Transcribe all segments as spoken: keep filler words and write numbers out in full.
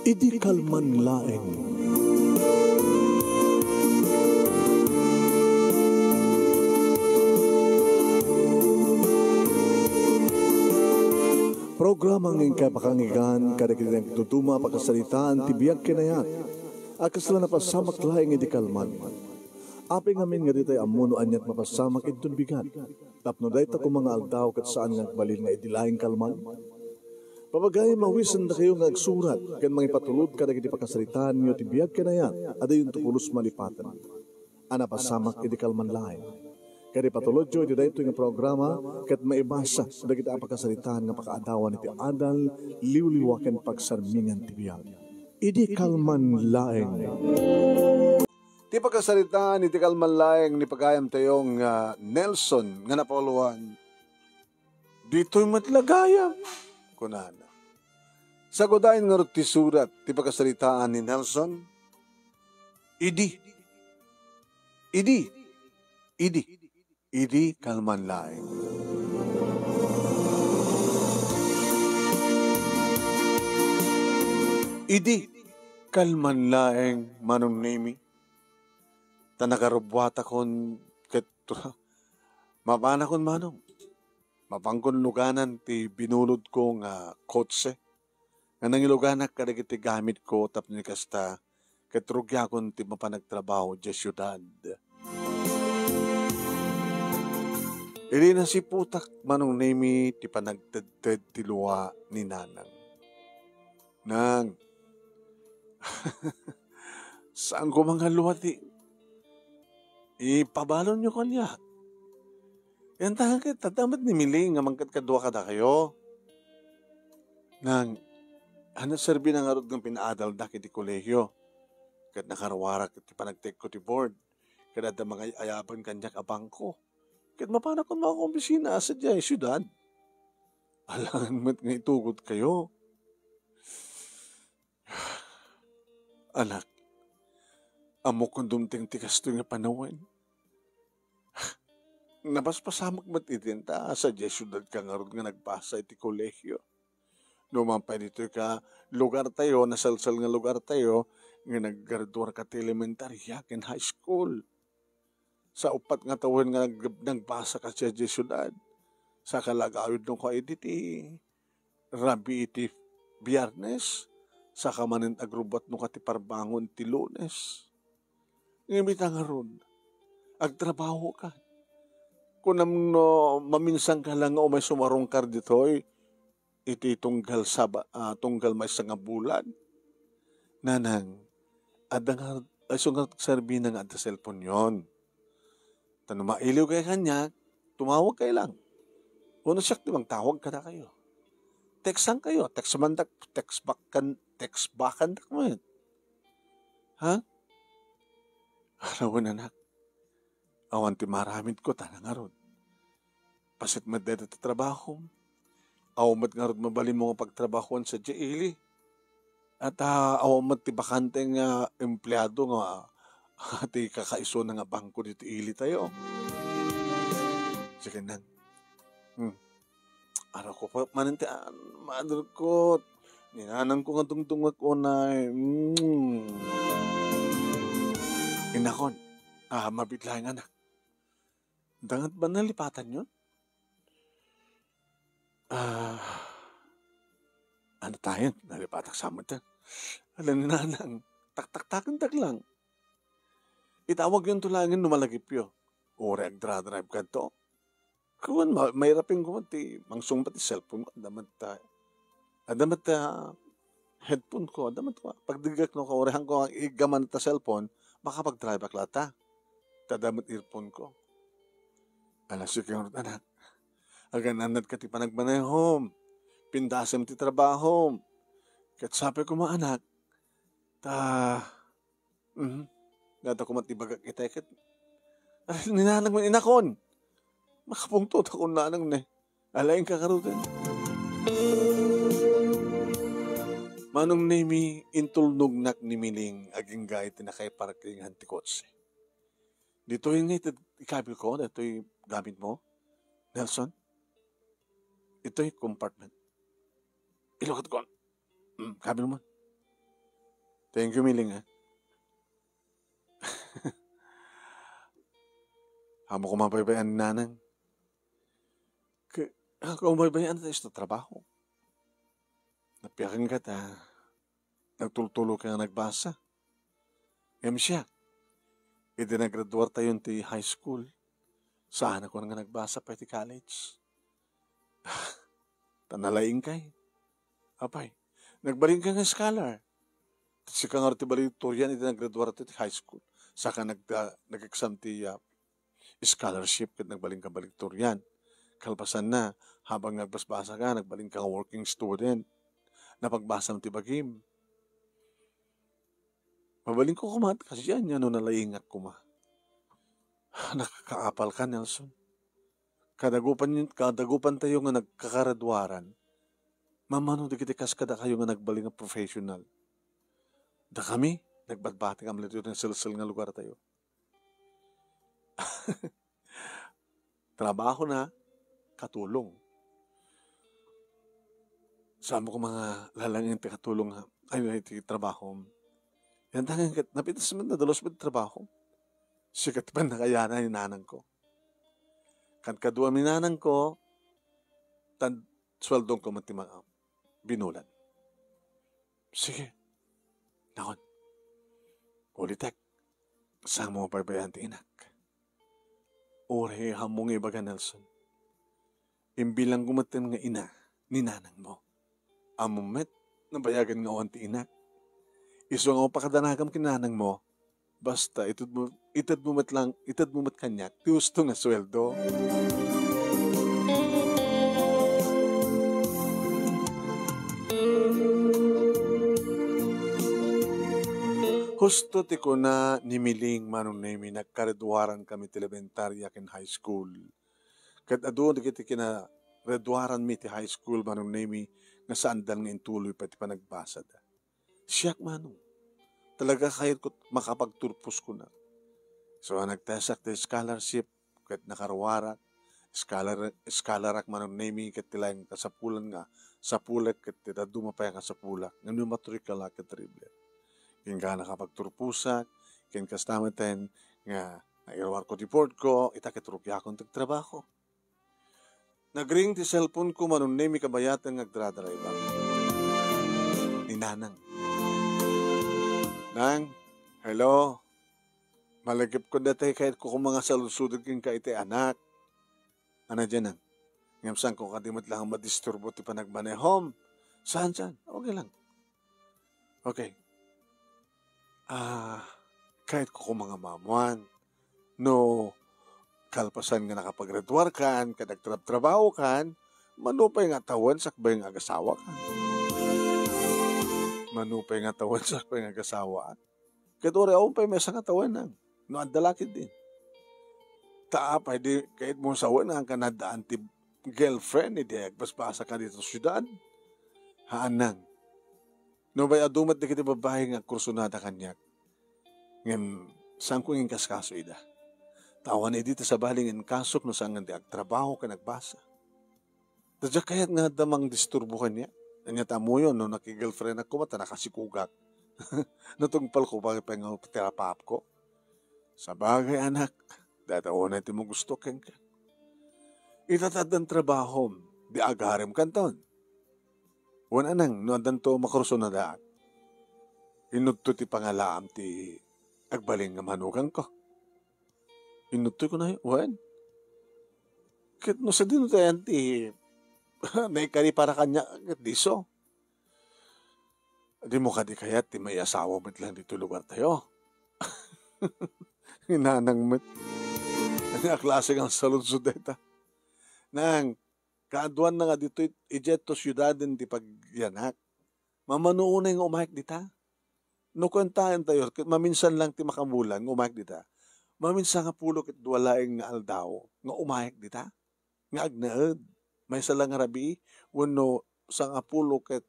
Idi kalman laeng. Programa nga inkay pakanggan kadagiti nagduduma a pakasaritaan ti biag ken ayat a kasla napasamak laeng idi kalman. Apay ngamin nga ditay ammo no aniat mapasamak inton bigat, tapno dayta koma nga aldaw ket saan nga agbalin nga idi laeng kalman? Papagayam, mawisendakayo nga agsurat ken mangipatulod kadagiti pakasaritaanyo ti biag ken ayat a diyonto pulos malipaten a napasamak idi kalman laeng. Ket ipatulodyo iti daytoy nga programa ket maibasa dagiti a pakasaritaan nga pakaadawan iti adal, liwliwa ken pagsarmingan ti biag. Idi kalman laeng. Ti pakasaritaan iti kalman laeng ni pagayamtayo nga Nelson nga napauluan, "Ditoy met la gayam," kunana. Sagudayen ngarud ti surat ti pakasaritaan ni Nelson, "Idi, idi, idi, idi kalman laeng." Idi kalman laeng, Manong Nemi, ta nakarubbuatakon ket mapanakon manong. Mapankon luganan ti binulodko nga kotse nga nangiluganak kadagiti gamitko tapno kasta ket rugiakon ti mapan agtrabaho idiay siudad. Idi nasiputak, Manong Nemi, ti panagtedted ti lua ni Nanang. Nang, saan koma nga lua ti ipabalonyo kaniak? Yan ta ket, adda met ni Miling nga mangkadkadua kadakayo. Nang, ania serbina ngarud nga pinaadaldak iti kolehio? Ket nakaruarak iti panagtekko ti board. Ket adda mangay-ayaban kaniak a bangko. Ket mapanakon makaopisina a sadiay siudad. Alangan met nga itugotkayo. Anak, ammok nga dumteng ti kastoy nga panawen. Napaspasamak met iti ta sadiay siudadka ngarud nga nagbasa iti kolehio. No man pay ditoy ka lugartayo, nasalsal nga lugartayo, nga naggraduarka ti elementaria ken high school. Sa uppat nga tawen nga nag-, nagbasaka sadiay siudad, sa kalagawidnoka idi ti rabii iti Biernes, saka manen agrubbuatnoka ti parbangon ti Lunes. Ngem ita ngarud, agtrabahoka. Kunam no maminsanka la nga umay sumarungkar ditoy iti tunggal saba-, ah, tunggal maysa nga bulan? Nanang, adda nga, isu nga serbina nga adda cellphone-yon. Ta no mailiwkay kaniak, tumawagkay lang. Wenno siak ti mangtawag kadakayo. Textankayo, text mandak, text back kan, text backandak met. Ha? Ala wen, anak. Awan ti maaramidko ta nangarud. Paset met dayta ti trabahom. Awan met ngarud mabalinmo nga pagtrabahoan sadiay ili. At, ah, awan met ti bakante nga empleado nga ti kakaisuna nga bangko ditoy ilitayo. Sige, Nang. Hmm. Aramidko manen ti, ah, mother ko. Ni nanangko nga dungdungngek unay. Hmm. Inakon, ah, mabiit laeng, anak. Dangat ba nalipatanyon? Ah, ania tayen? Nalipatak sa met. Ala ni Nanang, taktaktakendak lang. Itawagyonto laengen no malagipyo. Uray agdra-drive kadto. Kuan, ma-, mairapen koma ti mangsungbat ti cellphone ko. Adda met ta, adda met ta headphone ko, adda met ko. Pagdegak no kaurayanko nga iggaman ta cellphone, makapagdriveak la ta. Ta adda met earphone ko. Ala, sige ngarud, anak. Agan-annadka ti panagmanehom. Pindasem ti trabahom. Ket sapay koma, anak. Ta, mhm. Dayta koma ti ibagak itay ket, ah, ni Nanang, inakon. Makapungtotakon, Nanang, ne. Ala, inka ngaruden. Manong Nemi, intulnognak ni Miling agingga iti nakaiparkingan ti kotse. Ditoy nga iti ikabilko, ditoy gamitmo, Nelson. Itoy compartment. Ilukatko. Mm, kabilmo. Thank you, Miling, ah. Amo ko mabaybayan ni Nanang. Ka-, ako mabaybayan ta isu trabaho. Napiakan ka ta, nagtultulo ka nga nagbasa. Ngem siak, idi naggraduar tayon ti high school, saan ako nga nagbasa pay ti college. Ta nalaing kay. Apay, nagbalin ka nga scholar. Sika nga ti valedictorian idi naggraduar ti high school. Saka nagda-, nag-exam ti, ah, scholarship ket nagbalin ka valedictorian. Kalpasanna, habang nagbasbasa ka, nagbalin ka nga working student. Napagbasam ti bagim. Mabalin ko koma ti kasdiay, ania no nalaingak koma. Nakakaapal ka, Nelson. Kadagupan, kadagupan tayo nga nagkakaraduaran, mamano dagiti kas kadakayo nga nagbalin nga professional. Dakami, nagbatbati kami ditoy nga selsil nga lugar tayo. Trabaho na, katulong. Saan mo ko mga lalangin ti katulong, ha? Ay, ay, ti trabaho. Yan tangan ket, napitas man, nadalus man ti trabaho. Sikat man nakayana ni nanang ko. Kan kadua ni nanang ko, tan suweldong ko man ti ma-, binulan. Sige. Nakon. Ulitek. Saan mo mabaybayan ti inak? Uray ammom nga ibaga, Nelson. Imbilang ko metten nga ina ni nanang mo. Ammom met, nabayagan nga awan ti inak. Isu nga mapakadanagam ken nanang mo, basta ited mo, ited mo met lang, ited mo met kaniak ti husto nga sueldo. Husto ti kuna ni Miling, Manong Nemi, nagkaraduaran kami ti elementaria ken high school. Ket adu dagiti kinagraduaranmi ti high school, Manong Nemi, nga saandan nga intuloy pay ti panagbasada. Siak, Manong, talaga kayatko makapagturpos kuna. So, nagtesak ti scholarship, ket nakaruarak, scholar, scholarak, Manong Nemi, ket ti laeng kasapulan nga sapulek, ket ti dadduma pay a kasapulak, ngem no matrikular ket triple. Ken ka nakapagturposak, ken kasta metten nga nairuarko ti board ko, ita ket rugiakon ti agtrabaho. Nagring ti cellphone ko, Manong Nemi, kabayatan nga agdradrive. Ni Nanang. Nang, hello. Malagipkon dayta kayatko koma nga saludsodek kenka iti anak. Ania, Nang? Ngem saanko kadi met lang madisturbo ti panagmanehom? Saan, saan? Okay lang. Okay. Ah, kayatko koma nga maammoan no kalpasan nga nakapagraduarkan ket agtrabtrabahokan, mano pay nga tawen sakbay nga agasawakan? Mano pay nga tawen sakbay nga agasawakan? Ket uray awan pay maysa nga tawen, Nang, no adda la ketdin. Ta apay di kayatmo sawen nga addaan ti girlfriend idi agbasbasa ka ditoy siudad? Haan, Nang. Nupay adu met dagiti babbai nga agkursunada kaniak, ngem saanko nga inkaskaso ida. Ta awan idi ti sabali nga inkasok no saan nga di agtrabaho ken agbasa. Ta diak kayat nga adda mangdisturbo kaniak. Ania ta ammoyo no naki-girlfriendak koma ta nakasikogak. No tungpalko, bakit pay nga ti apapko? Sabagay, anak, dayta unay ti magusto kenka. Ita ta addan trabahom, di agarem kanton. Wen a, Nang, no addanto makursunadaak, inudto ti pangalaam ti agbalin nga manuganko. Inudtoy kunayo, wen. Ket no sadino tayan ti naikari para kaniak ket disso? Dimo kadi kayat ti maiasawa met lang ditoy lugartayo? Ni Nanang met. Ania a klase nga saludsod dayta? Nang, kaaduanna nga ditoy, idiay to siudaden ti pagyanak. Mamano unay nga umayek dita? No kuentaentayo, ket maminsan lang ti makabulan nga umayek dita. Maminsan nga pulo ket dua laeng nga aldaw nga umayek dita, nga agnaed. Maysa la nga rabii, wenno sangapulo ket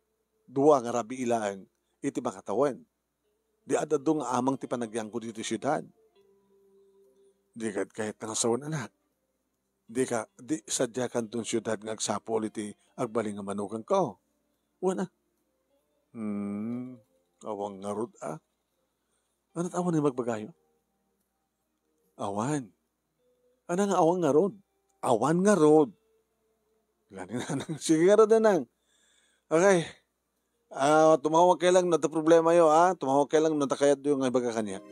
dua nga rabii laeng iti makatawen. Di adda adu nga amang ti panagyanko ditoy siudad. Di kayat nga sawen, anak. Di ka, di sadiakanton siudad nga agsapul iti agbalin nga manuganko. Wen a. Hmm. Awan ngarud, a? Ania ti awan nga ibagbagayo? Awan. Ania nga awan ngarud? Awan ngarud. Lani nanang. Sige ngarud, nanang. Okay. Ah, tumawag kayo lang no adda problemayo, a? Tumawag kayo lang no adda kayatyo nga ibaga kaniak.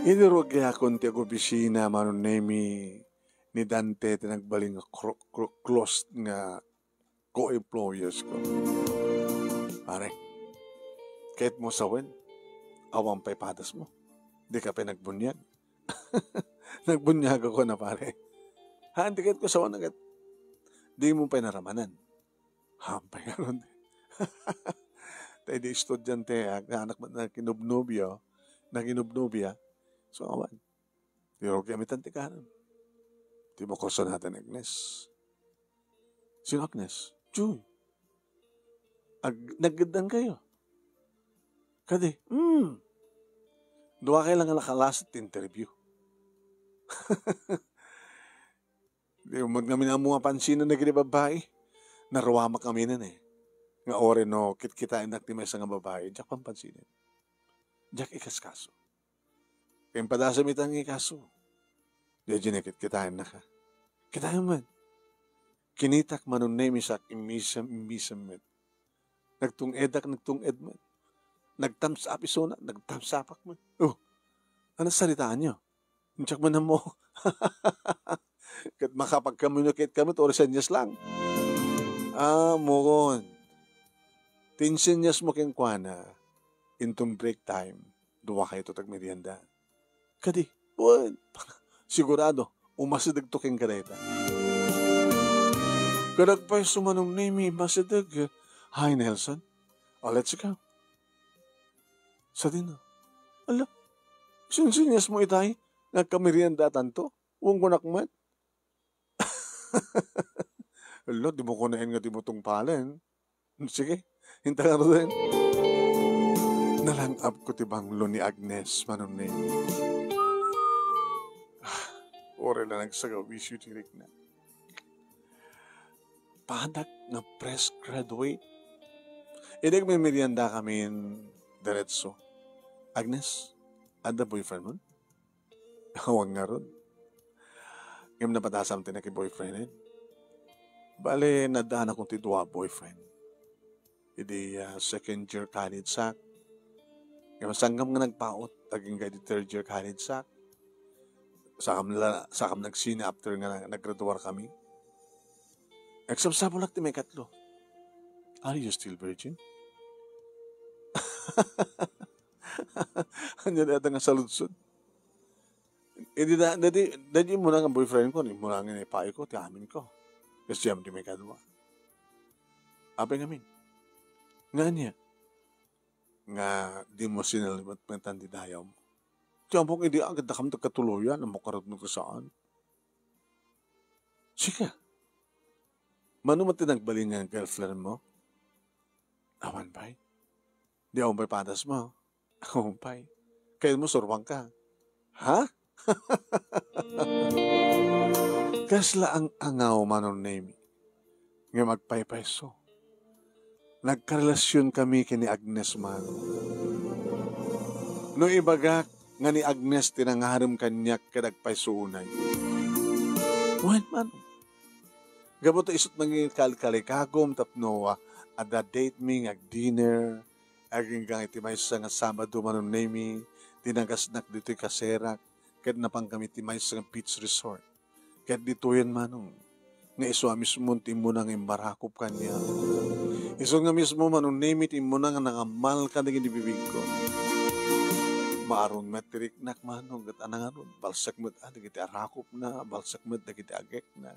Idi rugiakon ti agobisina, Manong Nemi, ni Dante ti nagbalin nga cro-, cro-, closed nga co-employers ko. Pare, ket mo sawen, awan pay padasmo. Dika pay nagbuniag. Nagbuniag ako na, pare. Ha, ket ko sawen na ket. Dimo pay naramanan. Hampay ngarud. Tayo di estudyante, a, anak man na kinubnubyo, na kinubnubya. So, awan. Ti rugi a mitantikanan. Ti makursunatan ni Agnes. Sino Agnes? Juy. Ag-, naggaddan kayo. Kadi, hmm. Dua kayo lang nga nakalasat ti interview. Di mo ngamin ammo nga pansinen dagiti babbai. Naruamak ngamin, e. Nga ore no, kitkitaennak ti maysa nga babbai, diak pampansinen. Diak ikaskaso. Ken padasem ita nga ikaso. Di, di na kitkitaennak, a. Kitaem man. Kinitak, Manong Nemi, sak-, immisem, immisem met. Nagtung-edak, nagtung-ed met. Nag-thumbs up isuna, nag-thumbs upak met. Oh, ano saritaanyo? Inchak man mo. Ket makapag-communicate kami, turi senyas lang. Ah, mugon. Ti insenyasmo kenkuana, inton break time, dua kayo ti agmerienda. Kadi, wen, sigurado, umasidegto kenka dayta. Kadag pay sumanong Nemi, masideg. Hi, Nelson. Oh, let's go. Sadino? Ala, sinsinyas mo itay, nagkamerienda tanto? Wen kunak met. Ala, di mo kunaen nga di mo tungpalen. Sige, inta ngaruden. Nalang-apko ti banglo ni Agnes, Manong Nemi. Ah, uray la nagsagawisyo ti rikna. Padak nga fresh graduate. Idi agmemerienda kamin diretso. Agnes, adda boyfriend mo? Awan ngarud. Ngem napadasam ti nakiboyfriend. Bale, naddaanakon ti dua a boyfriend. Idi, ah, second year college sak. Ngem sangam nga nagpaut, agingga idi third year college sak. Sakam la, sakam nagsine after nga naggraduar kami. Nagsabsabulak ti maikatlo. Are you still virgin? Ania dayta nga saludsod? Idi da, dadi, dadi immuna nga boyfriend ko, immuna nga ipaay ko, ti amin ko. Ket siam ti maikadua. Apay ngamin? Nga ania? Nga di mo sinalimetmetan ti dayawmo. Ti ammok idi agdakam ti katuloyan, ammok ngarud no kasaan. Sika, mano met ti nagbalin nga girlfriend mo? Awan pay. Di awan pay padas mo. Awan pay. Kayatmo, surwangka. Ha? Kasla ang angaw, Manong Nemi. Nga magpaypayso. Nagkarelasion kami ken ni Agnes man. No ibagak nga ni Agnes ti nangarem kaniak ket agpayso unay. Wen man, gapu ta isut' nangikalikagum tapno, ah, adda date mi nga ag-dinner, agingga iti maysa nga Sabado, Manong Nemi, ti nagasnak ditoy kaserak, ket napankami iti maysa nga beach resort. Ket ditoyen, Manong, nga isu a mismo ti immuna nga immarakop kaniak. Isu nga mismo, Manong Nemi, ti immuna nga nangammal kadagiti bibigko. Maaron met ti riknak, Manong, ket ania ngarud, balsek met, ah, dagiti arakopna, balsek met dagiti agekna.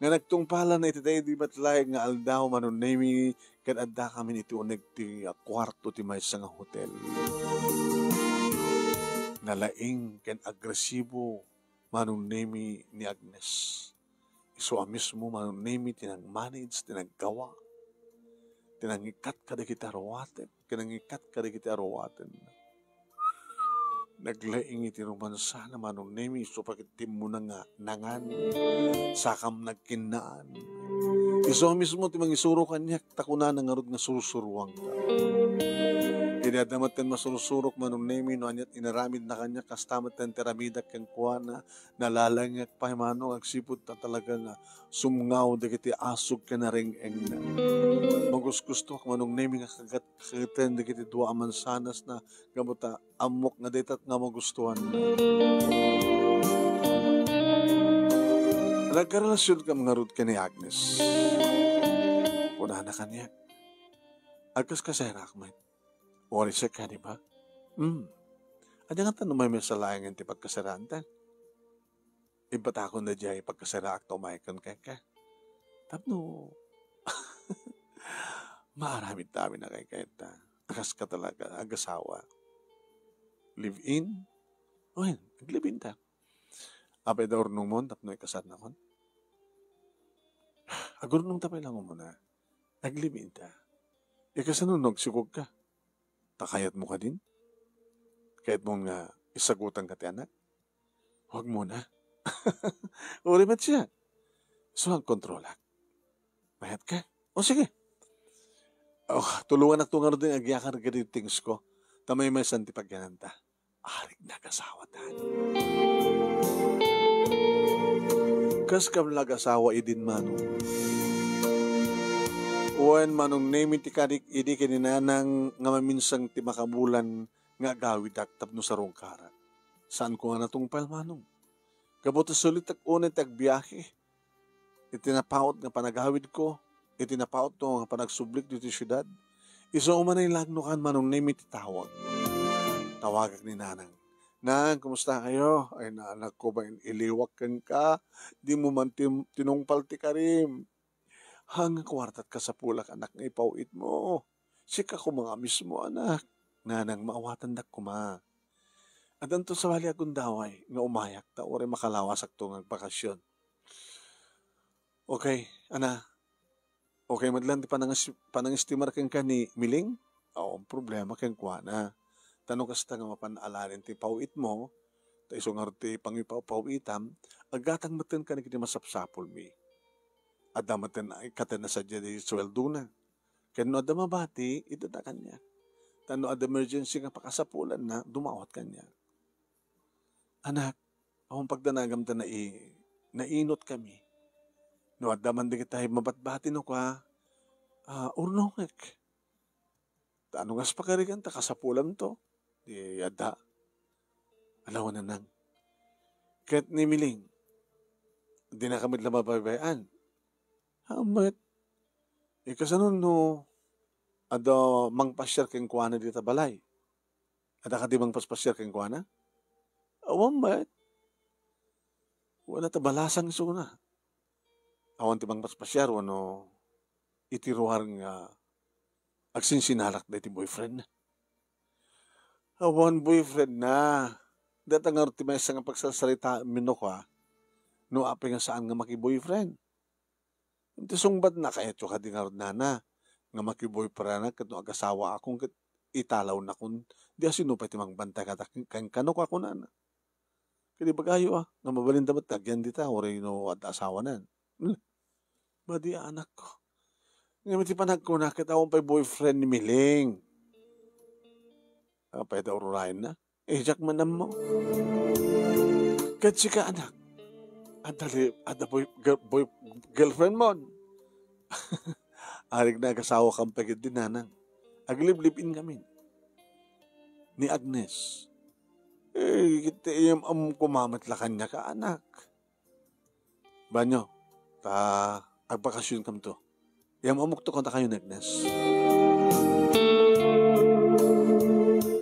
Nga nagtungpalan iti daydi met laeng nga aldaw, Manong Nemi, ket addakamin iti uneg ti, ah, kuarto ti maysa nga hotel. Nalaing ken agresibo, Manong Nemi, ni Agnes. Isu a mismo, Manong Nemi, ti nag-manage, ti naggawa, ti nangikat kadagiti aruaten, ken nangikat kadagiti aruaten. Naglaing iti romansana, Manong Nemi, isu pay ket ti immuna nga nangan, sakam nagkinnaan. Isu mismo ti mangisuro kaniak, ta kunana ngarud nga sursuroanka. Idi adda metten masursurok, Manong Nemi, no aniat inaramidna kaniak, kasta metten ti aramidak kenkuana. Nalalangngek pay, Manong, agsipud ta talaga nga sumngaw dagiti asug ken areng-engna. Magusgustoak, Manong Nemi, nga kagat-, kageten dagiti dua a mansanasna gapu ta ammok nga dayta nga magustuanna. Nagkarelasionkam ngarud ken ni Agnes. Kunana kaniak, "Agkaskaseraak met. Uray sika, di ba?" Hmm. Ania ngata no maymaysa laengen ti pagkaseraanta? Impatakon daydiay pagkaseraak ta umaykan kenka. Tapno maaramid ta amin a kaykayta. Kaska talaga, agasawa. Live-in? Wen, ag-live-in ta. Apay da urnongmon tapno ikasarnakon? Agurnong ta pay lang umuna. Ag-live-in ta. Ikasano no agsikog ka? Ta kayatmo kadin? Kayatmo nga isagutan ka ti anak? Huwag muna. Uri met siya. So, ang kontrolak. Mayat ka? O sige. Oh, tulunganak to nga rin agyakar gadi things ko. Ta maymaysan ti pagyananta. Arik nagasawa tan. Kas kam nagasawa idin, Manong. Wen, Manong Nemi, ti karik idi ken ni Nanang nga maminsang ti makabulan nga agawidak tapno sarungkarak. Saan ko nga natungpal, Manong. Gapu ta sulitak unay ti agbiahe. Iti napaut nga panagawidko, iti napautko nga panagsublik ditoy siudad, isu a manay lagno kan Manong Nemi ti tawag. Tawagak ni Nanang. "Nang, kumusta kayo? Ay, naanakko, bain iliwak kenka. Di mo man tim-, tinungpal ti karim." "Haan nga kuartat kasapulak, anak, nga ipaw-it mo. Sika koma nga mismo, anak." "Nanang, maawatandak koma. Addanto sabali a gundaway nga umayak ta uray makalawasakto nga agbakasyon." "Okay, ana. Okay met laeng ti panangas-, panangistimar kenka ni Miling?" "Awan problema kenkuana. Ta no kasta nga mapan alalin ti paw-it mo, ta isu ngarud ti pangipaw-paw-itam, aggatang metten kadagiti masapsapulmi. Adda metten a ikkaten a sadiay ti sueldona. Ken no adda mabati, iddata kaniak. Ta no adda emergency nga pakasapulanna, dumawat kaniak." "Anak, awan pagdanagam ta nai-, nainot kami. No adda man dagiti mabatbati no kua, ah, urnongek. Ta no nga pakarigan ta kasapulanto, di adda." "Alawan, Nanang. Ket ni Miling, dina kami la mabaybay-an." "Haan met. Ikasano no adda mangpasiar kenkuana dita balay? Adda kadi mangpaspasiar kenkuana?" "Awan met. Wala ta balasang isuna. Awan ti mangpaspasiar wenno iti ruar nga agsinsinalak daytoy boyfriend na." "Awan boyfriend na. Dayta ngarud ti maysa nga pagsarsaritaenmi no kua, no apay nga saan nga maki-boyfriend. Ti sungbatna, kayatyo kadi ngarud, nana, nga maki-boyfriendak ket no agasawaakon ket italawnakon, di a sino pay ti mangbantay kada ken-, kenka no kua kunana. Ket ibagayo, a, nga mabalinda met agyan dita, uray no adda asawanan." Hmm. Madi a anakko. Ngem iti panagkuna ket awan pay boyfriend ni Miling. Apay da ururayenna? Eh, diak man ammo. Ket sika, anak, adda li-, adda boy-, gir-, boy-, girlfriend mon? Arik na agasawakam pay ketdi, nanang. Agliblib-in kami ni Agnes. Eh, ket iyam-am koma met la kaniak, anak. Banyo, ta agbakasyon kamto. Iyam-amok to kadakayo ni Agnes.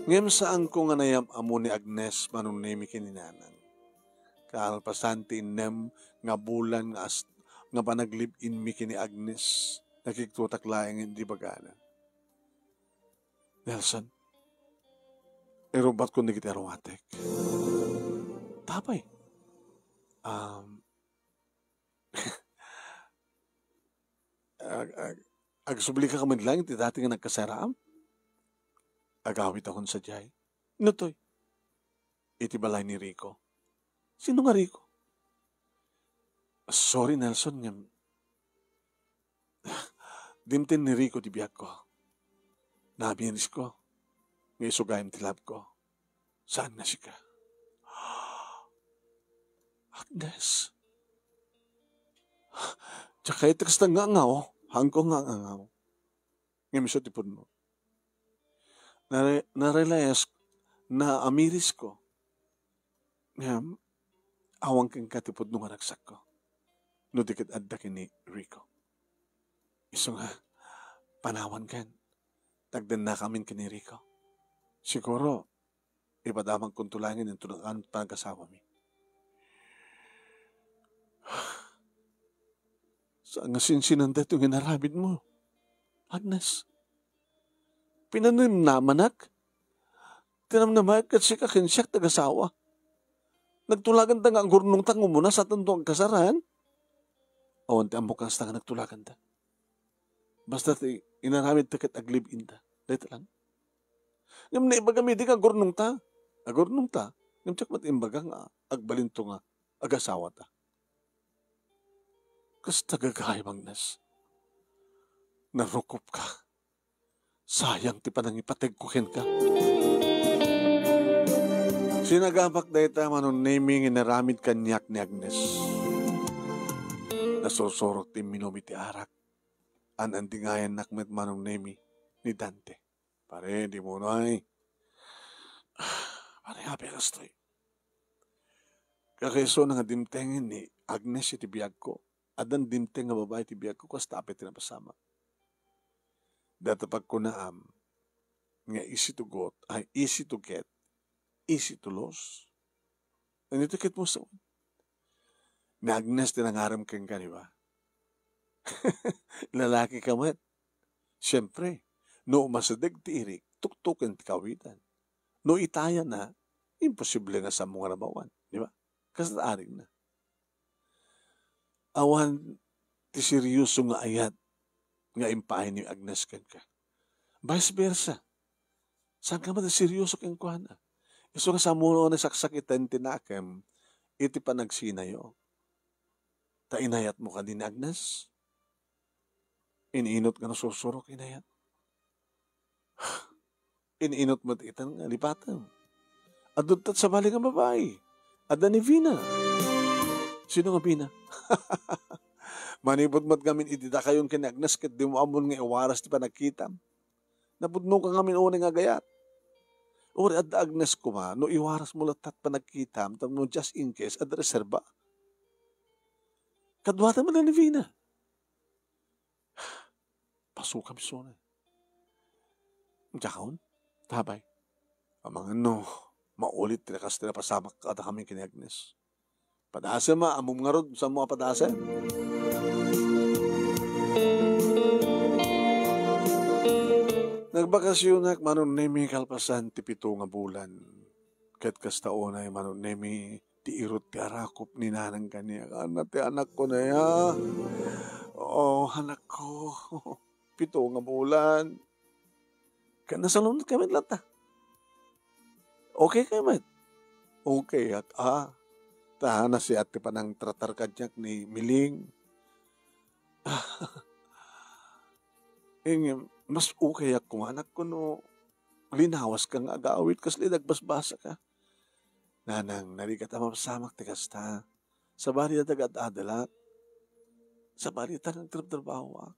Ngem saanko nga nayam-amo ni Agnes, Manong Nemi, ken ni Nanang. Kalpasan ti innem nga bulan nga as-, nga panaglive-inmi ken ni Agnes, nakigtotak laeng iti bagana. Nelson, irubbatkon dagiti arumatek. Tapay, um, ag-, ag-, agsublika ka met laeng iti dati nga nagkasaraam? Agawitakon sadiay. No toy, iti balay ni Rico. Sino nga Rico? Sorry, Nelson, ngem Dimteng ni Rico ti biagko. Namirisko nga isu gayam ti labko. Saan nga sika? Agnes. Diak kayat ti kasta nga angaw. Haanko nga angaw. Ngem isu ti pudno. Nare-, narealize, naamirisko. Ngem, awan kenka ti pudno nga ragsakko. No di ket adda ken ni Rico. Isu nga, panawankan. Tagdennakamin ken ni Rico. Siguro, ipadamagkonto laengen inton nakan panag-asawami. Saan nga sinsinan daytoy nga inaramidmo, Agnes? Pinanamnamanak? Tinamnamanak ket sika ken siak ti agasawa. Nagtulaganta nga agurnongta nga umuna saantanto agkasaran? Awan ti ammok kasta nga nagtulaganta. Basta ti inaramidta ket aglive-inta. Dayta lang. Ngem naibagami idi nga agurnongta. Agurnongta. Ngem diak met imbaga nga agbalinto nga agasawata. Kasta gagayyem, Agnes. Narukopka. Sayang ti panangipategko kenka. Sinagamak dayta, Manong Nemi, nga inaramid kaniak ni Agnes. Nasursurok ti imminum iti arak. An-andingayannak met, Manong Nemi, ni Dante. Pare, dimo unay. Pare, apay a kastoy? Kakaisuna nga dimtengen ni Agnes iti biagko. Addan dimteng nga babai iti biagko, kasta apay ti napasamak? Dayta pagkunaam nga easy to got, ay, easy to get, easy to lose. Ano iti ket mo sa-, ni Agnes ti nangarem kenka, di ba? Lalaki ka met. Siyempre, no umasideg ti irik, tuktuken ti kawitan. No itayana, imposible nga saanmo nga rabawan, di ba? Kasta arigna. Awan ti serioso nga ayat nga impaay ni Agnes kenka. Vice versa. Saan ka met serioso kenkuana? Isu nga saanmo nga saksakiten ti nakem iti panagsinayo. Ta inayatmo kadi ni Agnes? Iniinot nga nasursurok, inayat. Iniinot met itan nga lipatem. Adda ket sabali nga babai. Adda ni Vina. Sino nga Vina? Manipud met ngamin iti dakayon ken ni Agnes ket dimo ammon nga iwaras ti panagkitam. Napudnoka ngamin unay nga agayat. Uray adda Agnes koma, no iwarasmo latta ti panagkitam, tapno just in case, adda reserba. Kaduada met ni Vina. Pasukam isuna. Diakon, tabay. Amangan no, maulit ti nakas ti napasamak kadakami ken ni Agnes. Padasem a, ammom ngarud, saanmo a padasem? Nagbakasionak, Manong Nemi, kalpasan ti pito nga bulan. Ket kasta unay, Manong Nemi, ti irut ti arakop ni nanang kaniak. Ana ti anakko na ya. Oo, anakko. Pito nga bulan. Ket nasalunat kami latta. Okay ka met? Okay ak, a. Ta, nasiat ti panangtratar kaniak ni Miling. Ing, mas okay ak koma, anakko, no linawas ka nga agawid, kasla nagbasbasa ka. Nanang, narigat a mapasamak ti kasta. Sabali a nagad-adalak. Sabali ta nagtrabtrabahoak.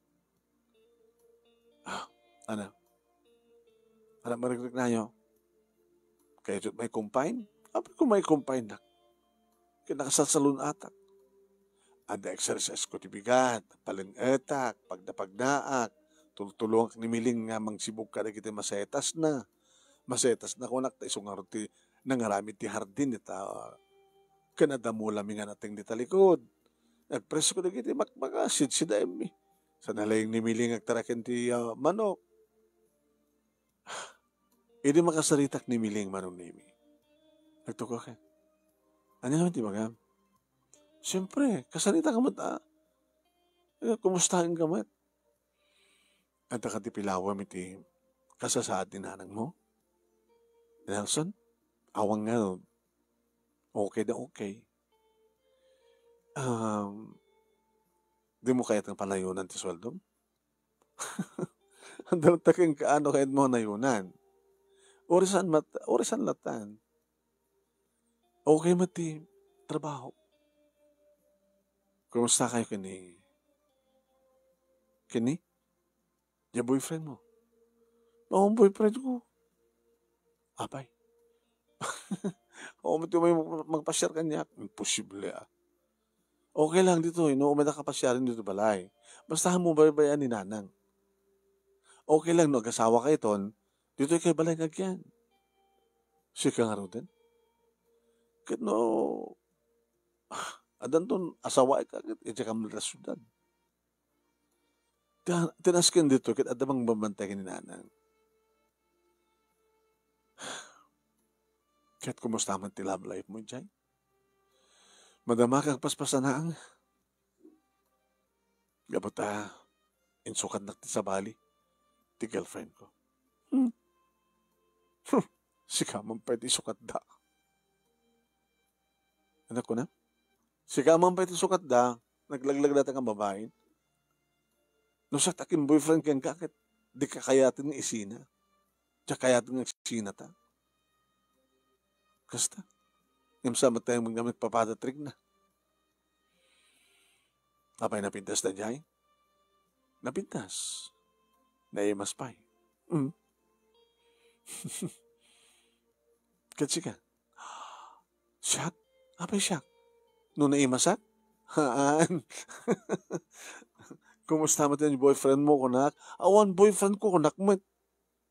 Ah, ana. Ana, marikriknayo. Kayatyo met maicompine? Apay ko maicompine-nak. Ket nakasalsalun-atak. Adda exercise ko ti bigat, paleng-etak, pagdapagdaak, tultulongak ni Miling nga mangsibug kadagiti masetasna. Masetasna kunak ta isu ngarud ti nangaramid ti hardin dita, ken adda mulami nga nateng dita likud. Nagpresko dagiti makmaka, sidsidaemmi. Sa nalaing ni Miling agtaraken ti, ah, manok. Idi makasaritak ni Miling, Manong Nemi, nagtukok ka. Ania ngamin ti ibagam? Siyempre, kasaritak ka met, a. Eh, kumustaen ka met? Adda kadi pilawem iti kasasaad ni nanangmo? Nelson? Awan nga, okay da okay. Um, dimo kayat nga panayonan ti sueldom? Andalta kenka, ano kayat mo a nayonan? Urisan mat-, urisan latan. Okay met ti trabaho. Kumusta kayo kini? Kini? Diay boyfriend mo? Awan boyfriend ko. Apay. Awan met ti umay magpasiar kaniak. Imposible, ah. Okay lang ditoy, no? Umay ka pasiar ditoy balay. Basta awan mo baybay-an ni Nanang. Okay lang, no? Agasawa kayo ton, ditoy kay balay nga agyan. Sika ngaruden? Ket no, addan ton asawaek ket idiay kam la syudad. Ti, ti nasken ditoy ket adda mangbabantay ken ni Nanang. Ket kumusta man ti love life mo, Jay? Madama kang paspasanaang. Gapu ta, insukatnak ti sabali, ti girlfriend ko. Hmm. Huh. Sika man pay ti isukatda. Anak ko na? Sika man pay ti isukatda, naglaglag data nga babae. No siak ti akin boyfriend kenka, ket di ka kayaten nga isina. Diak kayaten nga isina ta. Kasta. Ngem sa met tayo magpapada trikna. Apay napintas ta, Jay? Napintas. Naimas pay. Mm. Ket sika? Siak? Apay siak? No naimasak? Haan. Kumusta met ti boyfriend mo, kunak? Awan boyfriend ko, kunak met.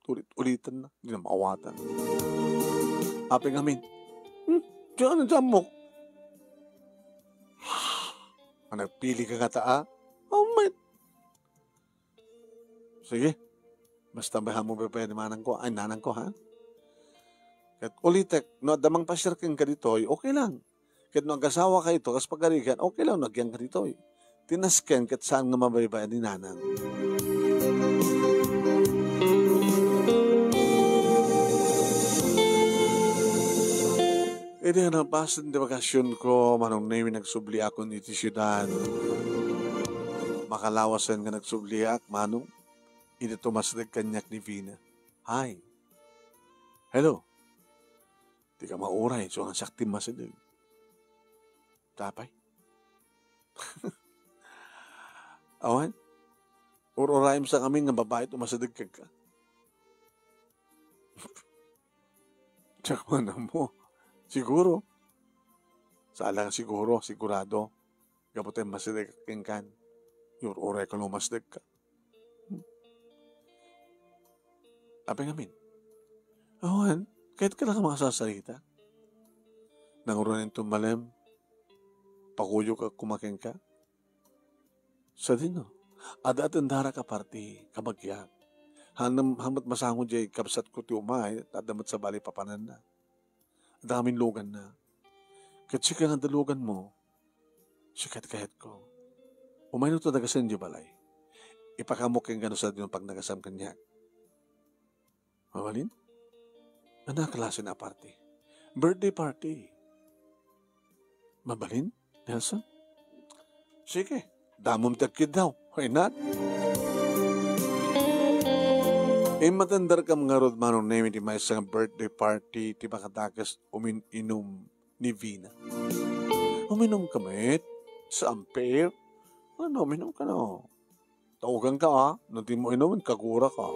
Ulit-ulitan na. Di na maawatan. Apay ngamin? Hmm? Diyan, diyan mo. Ah, nagpili ka nga ta, ah? Oh, met. Sige. Basta bayahan mo pay ni manang ko, ay, nanang ko, ha? Ket ulitek, no adda mangpasiar kenka ditoy, okay lang. Ket no agasawa kayo to, kas pagarigan, okay lang no agyanka ditoy. Ti nasken ket saan nga mabaybay-an ni Nanang. Idi napasen ti bakasionko, Manong Nemi, nagsubliakon iti siudad. Makalawasen nga nagsubliak, Manong, idi tumasdek kaniak ni Vina. Hi. Hello. Dika mauray, isu nga siak ti masideg. Apay? Awan, ur-urayem sa kami nga babae ti umasideg kenka. Diak man ammo. Siguro. Saan lang siguro, sigurado. Gapu ta masideg kenka. Ur-urayka no umasidegka. Apay ngamin? Awan, kayatka la nga makasasarita. Nangruna inton malem, pakuyogak koma kenka. Sadino, adda a tendarak a parti, kabagiak. Haan, haan met masango diay kabsatko ti umay, adda met sabali papananna. Adda ngamin luganna. Ket sika nga adda luganmo, sika ti kayatko. Umayno ta dagasen diay balay. Ipakaamok kenka no sadino pagnagasam kaniak. Mabalin? Ania a klase a party? Birthday party. Mabalin, Nelson? Sige, damom ti agkiddaw. Why not? Immatenderkam ngarud, Manong Nemi, ti maysa nga birthday party ti makadakes umin-inum ni Vina. Uminumka met? Sa ampere? Ano, uminumka, no? Tauganka, ah. No dimo inum, kaguraka.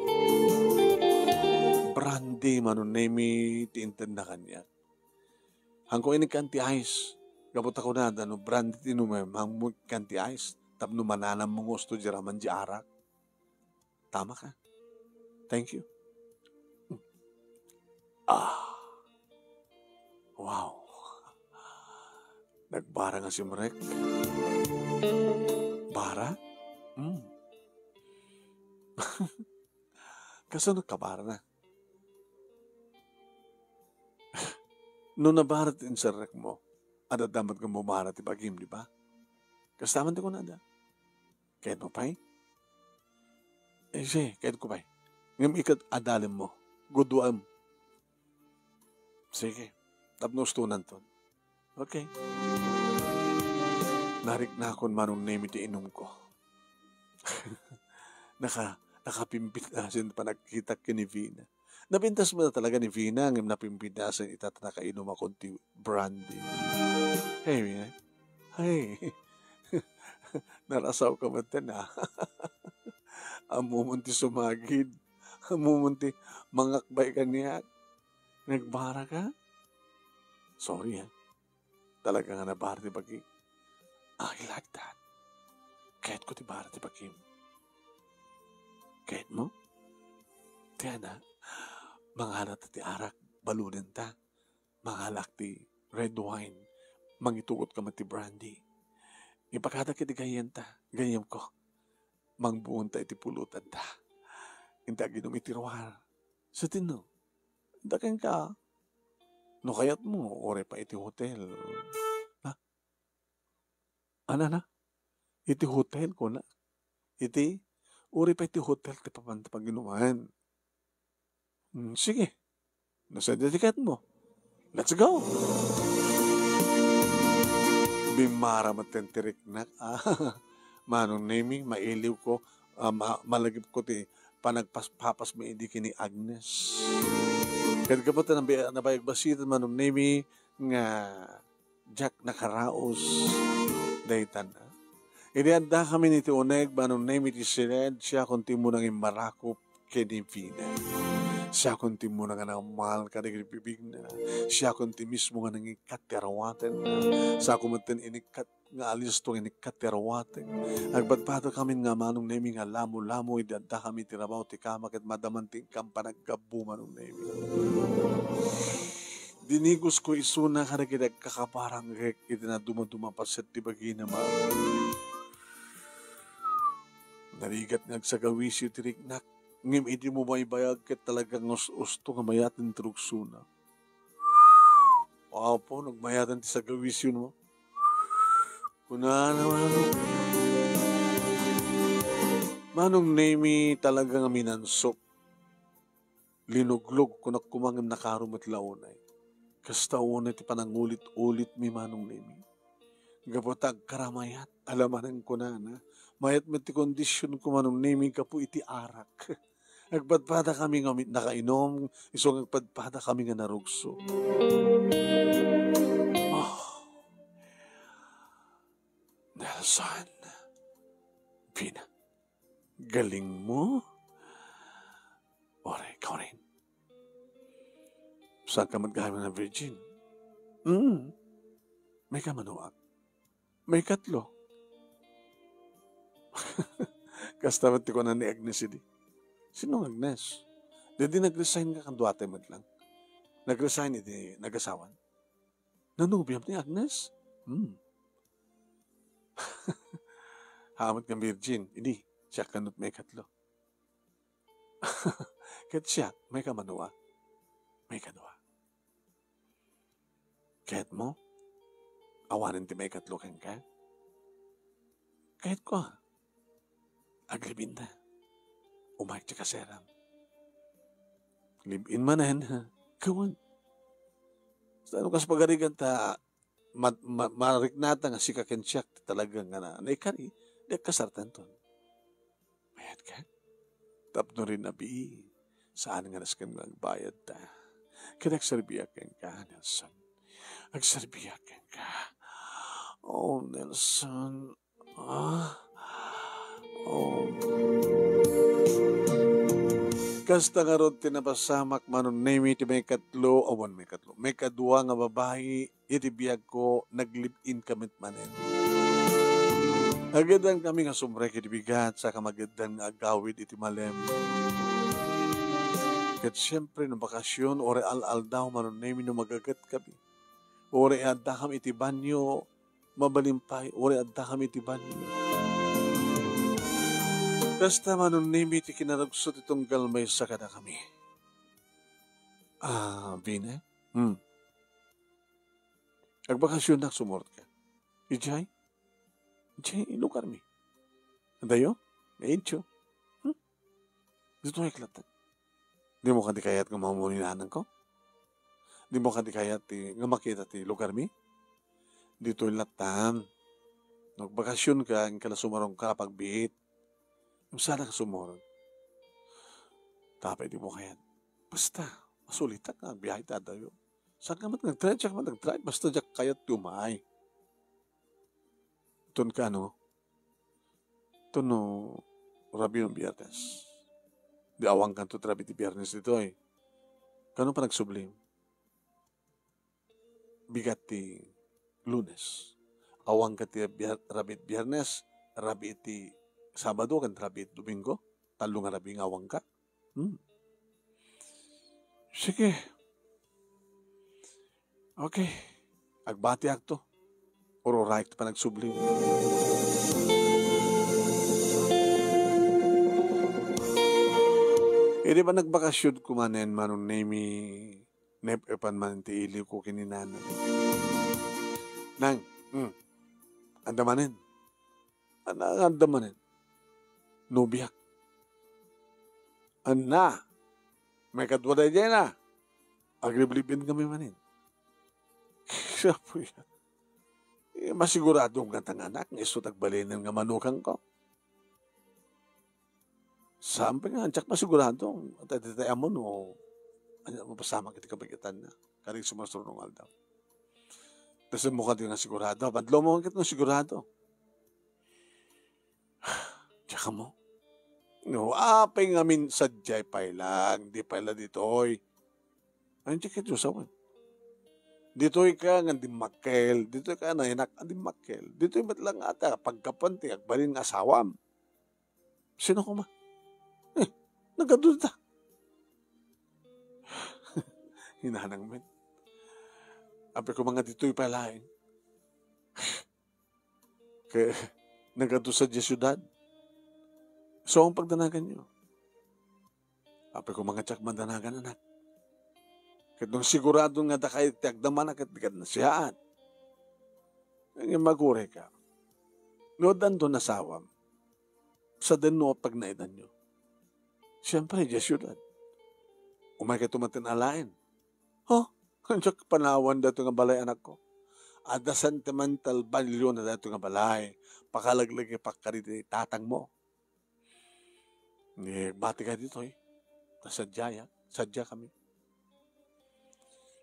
Brandy, Manong Nemi, ti intedna kaniak. Haanko inikkan ti ice. Gapu ta kunada, no brandy ti inumem, haanmo ikkan ti ice. Tapno mananammo nga usto diay raman diay arak. Tama ka. Thank you. Ah. Wow. Nagbara nga simrek. Bara? Hmm. Kasano kabarana? No nabara ti inserrekmo, adda met nga mabara ti bagim, di ba? Kasta man ti kunada. Kayatmo pay? Eh, sige, kayatko pay. Ngem ikat adalimmo. Guduam. Sige. Tapno ustonanton. Okay. Nariknakon, Manong Nemi, ti inumko. Naka, Nakapimpintasen panagkitak ken ni Vina. Napintas met talaga ni Vina, ngem napimpintasen ita ta nakainumakon ti brandy. Hey, Vina. Hey. Narasawka met, ah. Ammomon ti sumagid. Ammomon ti mangakbay kaniak. Nagbara ka? Sorry, ah. Talaga nga nabara ti bagim. I like that. Kayatko ti bara ti bagim. Kayatmo? Ti ania, mangalata ti arak, baludenta. Mangalak ti red wine. Mangitugot ka met ti brandy. Ipakadak iti gayyemta, gayyemko. Mangbuonta iti pulotanta. Inta aginom iti ruar. Sa tinno. Inta kenka. No kayatmo, uray pay iti hotel. Ha? Anana? Iti hotel, kuna. Iti, uray pay iti hotel ti papan-, paginuman. Hmm, sige. No sadino ti kayatmo. Let's go! Bimmara met ti riknak. Ah, Manong Nemi, mailiwko, ah, ma-, malagipko ti panagpaspapas mo idi ken ni Agnes. Ket gapu ta nabi-, nabayag bassit, Manong Nemi, nga diak nakaraos daytan. Idi addakami iti uneg, Manong Nemi, ti sined, siakon ti immuna nga immarakop ken ni Vina. Siakon ti immuna nga nangmal kadagiti bibigna. Siakon ti mismo nga nangikkat ti arawatenna. Siakon met ti inikkat nga alisto nga inikkat ti arawatek. Agpadpadakamin nga, Manong Nemi, nga lamo-lamo idi addakami iti rabaw ti kama ket madaman ti inkam panaggapu, Manong Nemi. Dinigosko isuna kadagiti agkakaparangrek iti nadumaduma a paset ti bagina, Manong. Narigat nga agsagawisiw ti riknak, ngem idi mo maybayag ket talaga nga us-usto nga mayaten ti rugsona. Apo, nagmayaten ti sagawisiwmo. Kunana, Manong. Manong Nemi, talaga nga minansok. Linuglog, kunak koma ngem nakaro met la unay. Kasta unay ti panangulit-ulitmi, Manong Nemi. Gapu ta agkaramayat, alamanen kunana. Mayat met ti kondisionko, Manong Nemi, gapu iti arak. Agpadpadakami nga mi-, nakainom, isu nga agpadpadakami nga narugso. Oh. Nelson. Vina. Galing mo. Ore, ikaw rin. Saan ka met gayam nga virgin? Mm. Mayka manuak. Maikatlo. Kasta met ti kuna ni Agnes idi. Sino nga Agnes? Daydi nag-resign nga kaduatay met lang. Nag-resign idi nagasawan. Nanobiam ni Agnes? Hmm. Haan met nga virgin. Idi, siak kano ti maikatlo. Ket siak, mayka manuak. Maikadua. Kayatmo? Awanen ti maikatlo kenka? Kayatko, a. Aglibin ta. Umayek ti kaseram. Live-in manen, ha? Kawan. Saan kas pagarigan ta, ma-, ma-, mariknata nga sika ken siak ti talaga nga na-, naikari, di agkasartanton. Mayat ka? Tapno rin abi, saan nga nasken nga agbayad ta. Ket agserbiak kenka, Nelson. Agserbiak kenka. Oh, Nelson. Ah. Oh. Kasta ngarud ti napasamak, Manong Nemi, ti maikatlo, awan maikatlo, maikadua nga babai, iti biagko, nag-live-in ka met manen. Ageddan kami nga sumrek iti bigat, saka mageddan nga agawid iti malem. Ket siempre, no bakasyon, uray al-aldaw, Manong Nemi, no magaget kami. Uray addakam iti banyo, mabalin pay, uray addakam iti banyo. Kasta, Manong Nemi, ti kinarugso ti tunggal maysa kadakami. Ah, Vina? Hmm. Agbakasyonnak, sumurot ka. Idiay? Idiay, lugarmi. Adayo? Medyo. Hmm? Ditoy latta. Dimo kadi kayat nga mamuninananko? Dimo kadi kayat ti, nga makita ti lugarmi? Ditoy lattam. No agbakasyon ka, inka la sumaruno ka pagbiit. Saan ka sumurot? Apay di mo kayat? Basta, masulitak nga agbiahe ti addayo. Saan ka met nga agtry, diak met agtry, basta diak kayat ti umay. Ton ka, ano? Ton no, rabii no Biyernes. Di awan kanto ti rabii ti Biyernes ditoy. Kano panagsublim? Bigat ti Lunes. Awan ka ti Bier-, rabii ti Biyernes, rabii ti Sabado, ken rabii ti Domingo. Tallo nga rabii nga awan ka. Hmm. Sige. Okay. Agbatiakto. Ururayek ti panagsublim. Idi ba nagbakasyon ko manen, Manong Nemi, nep-epan man ti iliwko ken ni Nanang. Nang, hmm, adda manen. Ana, adda manen. Nobiak. Anna, maikadua daydiay na. Agribli-, live-in kami manen. Siya po yan. Eh, masigurado nga tanganak, nga isu ti agbalinen nga manugang ko. Saan pay nga, diak masigurado. Tay, tay, tay, amo no, ania, mapasamak iti kabigatanna. Kari sumarsuro nga aldaw. Tapos mo kadi nga sigurado. Padlo mo ket nga sigurado. Diak ammo. No, apay ngamin sadiay pay lang, di pay la ditoy. Ay, diak ket usawen. Ditoy ka nga dimmakkel, ditoy ka nayanak a dimmakkel. Ditoy met lang ata, pagkapan ti agbalin nga asawam. Sino koma? Eh, nagadu ta. Hinanang met. Apay koma nga ditoy pay laeng. Kay nagadu sadiay siudad. So, ang pagdanaganyo. Apay koma nga diak madanagan, anak. Ket no sigurado nga dakay ti agdamana ket di kad nasiaat. Ngem aguray ka. No addanto nasawam, sadeno a pagnaedanyo. Siempre, diay siudad. Umay kayo tumaten alaen. Huh? Diak panawan daytoy nga balay, anakko. Adda sentimental value na daytoy nga balay. Pakalaglagipak kadi ti tatangmo. Ni bati ka ditoy. Ta sadiaya, sadia kami.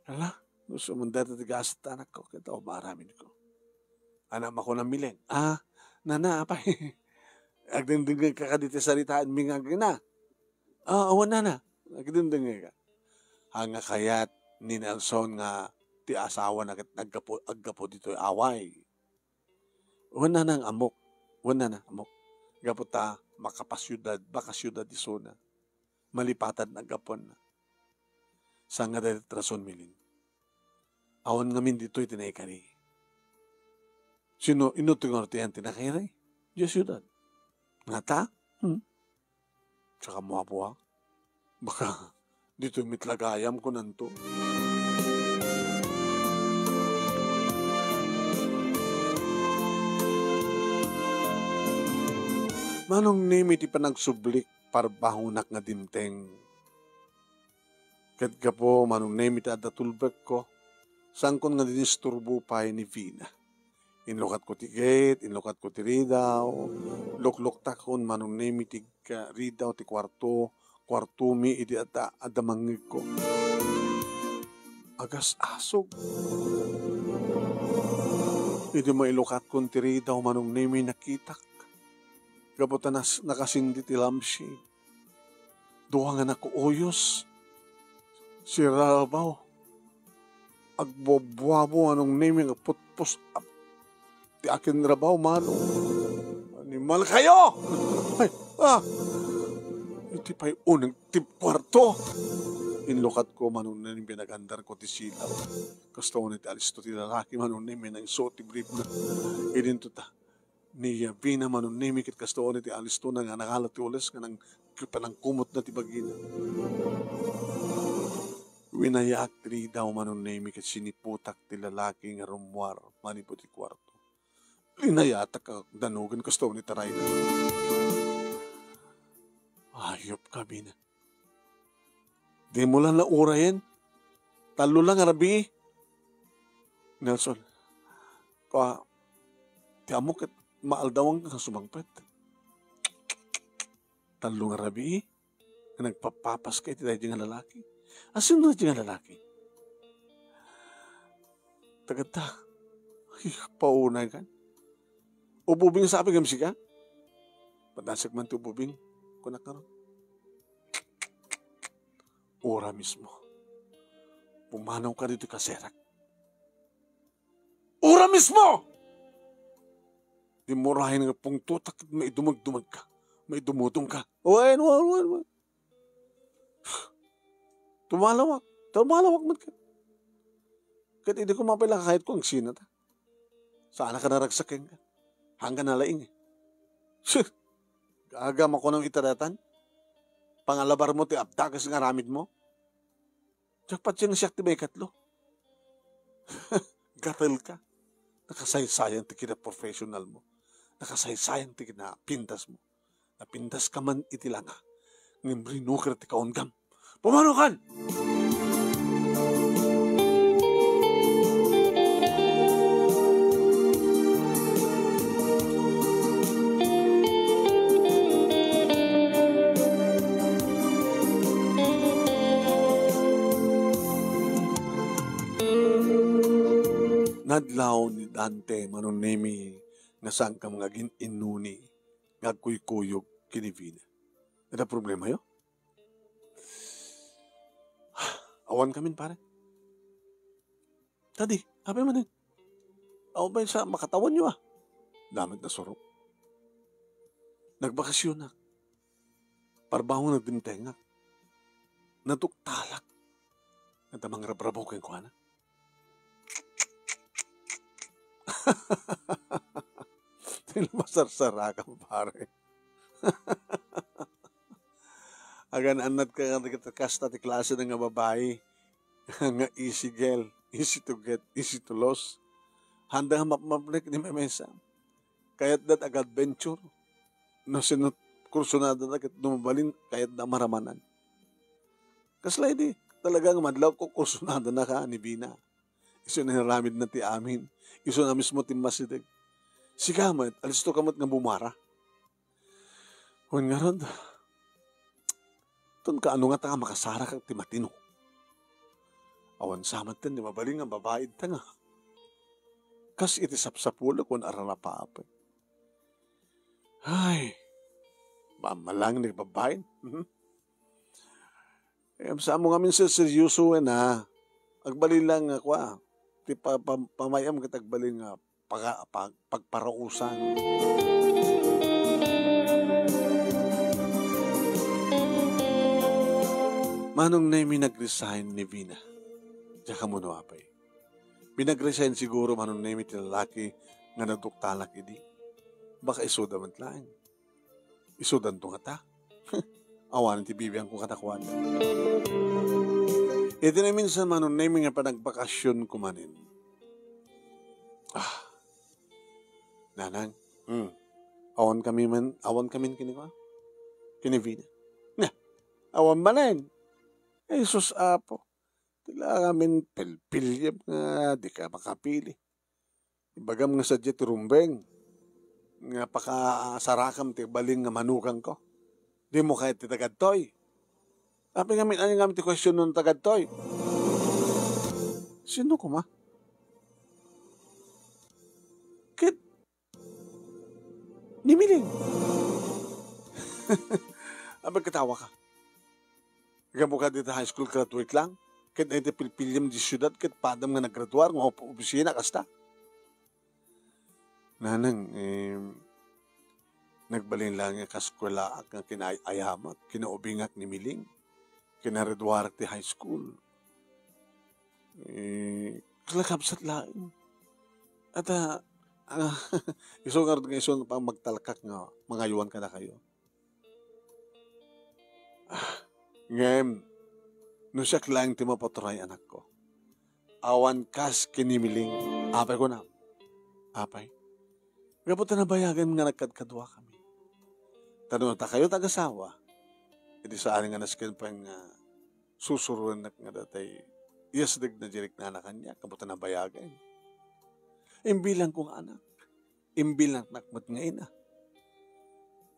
Ala, gusto mo dayta ti gasta, anakko, ket awan maaraminko. Anak, makuna milen. Ah, nana, apay. Agdengdengngeg ka kadi ti saritaanmi nga agina. Ah, awan, nana. Agdengdengngeg ka. Haan nga kayat ni Nelson nga ti asawana ket aggapu, aggapu ditoy away. Wen, nanang, ammok. Wen, nana, ammok. Gapu ta makapasiudad, makasiudad isuna. Malipatan aggapuanna. Saan nga dayta ti rason, Milin? Awan ngamin ditoy ti naikari. Sino, ino ti ngarutian ti nakairi? Diay siudad. Ngata? Hmm? Saka mo, Apo, ah. Baka ditoy met la gayam, kunanto. Manong Nemi ti panagsublik, parbahonak nga dimteng. Ket gapu, Manong Nemi, ta adda tulbekko, saankon nga dinisturbo pay ni Vina. Inlukatko ti gate, inlukatko ti ridaw, lukluktakon, Manong Nemi, ti ka-, ridaw ti kuarto, kuartomi idi adda, adda mangngegko. Agas-asog. Idi mailukatkon ti ridaw, Manong Nemi, nakitak. Gapu ta nas-, nakasindi ti lampshade. Dua nga nakuuyos. Sirarabaw. Agbuabuabo, Manong Nemi, nga putpos-, ap-, ti akinrabaw, Manong. Animal kayo! Ay, ah! Iti pay uneg ti kuarto. Inlukatko, Manong Nemi, pinagandarko ti silaw. Kasta unay ti alisto ti lalaki, Manong Nemi, nangsuot ti briefna. Idinto ta. Ni Yabina, Manong Nemi, ket kasta unay ti alistona nga nangala ti ules nga nang-, panangkumotna ti bagina. Winayaak ti ridaw, Manong Nemi, ket siniputak ti lalaki nga rummuar manipud ti kuarto. Linayatak a danugen kasta unay tarayna. Ayop ka, Bina. Di mo la naurayen? Tallo la nga rabii. Nelson, kua, ti ammok ket maaldawanka nga sumangpet. Tallo nga rabii? nga nagpapapas ka iti daydi nga lalaki. Asino daydi nga lalaki? Tagatta, ay, paunay kan. Ububing sa apigam sika? Padasag man ti ububing. Kunak nga ron. Ura mismo. Pumanaw ka dito kaserak. Ura mismo! Di mo rahin nga pungtotak, maidumagdumag ka. Maidumudong ka. Wen, wen, wen, wen. Tumalawak. Tumalawak man ka. Ket idi ko mapila kahit ko ang sina ta. Saan ka naragsak ken ka? Hanggang nalaing eh. Sus! Gaga makunam ita datan? Pangalabar mo ti abdakes nga aramid mo? Diak patien nga siak ti maikatlo. Gatel ka. Nakasaysayan ti kinaprofessional mo. Nakasaysayan ti kinapintas mo. Napintas ka man iti langa. Ngem rinuker ti kaunggam. Pumanaw kan! Nadlaw ni Dante, Manong Nemi, nga saankam nga agin-innuni nga agkuykuyog ken ni Vina. Adda problemayo? Awan kamin, pare. Tadi, apay manen? Awan pay sa makatawanyo, ah. Damo ti nasurok. Nagbakasyonak. Parbaho nga nagdimtengak. Naduktalak. Adda mangrabrabo kenkuana. Ti masarsarakam, pare. Agan-annad ka nga dagiti kasta ti klase nga babai nga easy girl, easy to get, easy to lose. Handa nga mapmapnek ni Memesa. Kayatda ti ag-adventure. No sino kursunada na ket no mabalin, kayatda maramanan. Kasla idi, talaga nga madlaw ko kursunada na ka ni Vina. Isu na inaramid na ti amin. Isu na mismo ti masideg. Sika met, alisto ka met nga bumara. Wen ngarud, ton kaano ngata nga makasarak ti matino? Awan sa met ti mabalin nga babai ta nga kas iti sapsapulok wen ararapapek. Ay, mamalang ni babain. Mhm. Em, sa mo ngamin serseryoso wen, ah. Agbalin lang nga kua. Ti pa-, pa-, pamayam ket agbalin nga paga-, pag-, pagparausan. Manong Nemi, nag-resign ni Vina. Diak ammo no apay. Pinag-resign siguro, Manong Nemi, ti lalaki nga naduktalak idi. Baka isuda met laeng. Isudanto ngata. Awan ti bibiangko kadakuada. Iti naminsan, Manong Nemi, nga panagbakasionko manen. Ah. Nanang, hmm. Awan kami man, awan kami ken ni kua? Ken ni Vina. Na, awan manen. Ay, sus, Apo. Ti la ngamin pilpiliam nga dika makapili. Ibagam nga sadiay ti rumbeng nga pakasarakam ti agbalin nga manukangko. Dimo kayat ti tagadtoy? Apay ngamin, ania ngamin ti kuestionon ti tagadtoy? Sino koma? Ket ni Miling. Apay ket awa ka? Gapu ka dita high school graduate lang? Ket dayta pilpiliam ti siudad ket padam nga naggraduar nga op-, opisina kasta? Nanang, eh, nagbalin lang nga kaskwelaak nga kinay-ayamak, kinaubingak ni Miling, kinagraduarak ti high school. Eh, kasla kabsat laeng. At, ah, ah, isu ngarud nga isu nga pamagtalkak nga mangaywan kadakayo. Ah, ngem, no siak laeng ti mapaturay, anakko, awan kas ken ni Miling. Apay kunam? Apay? Gapu ta nabayagan nga nagkadkaduakami. Ta no dakayo ti agasawa, idi saan nga nasken pay nga susuroennak nga datay iasdegna di riknana kaniak, gapu ta nabayagan. Imbilangko nga anak. Imbilangnak met nga ina.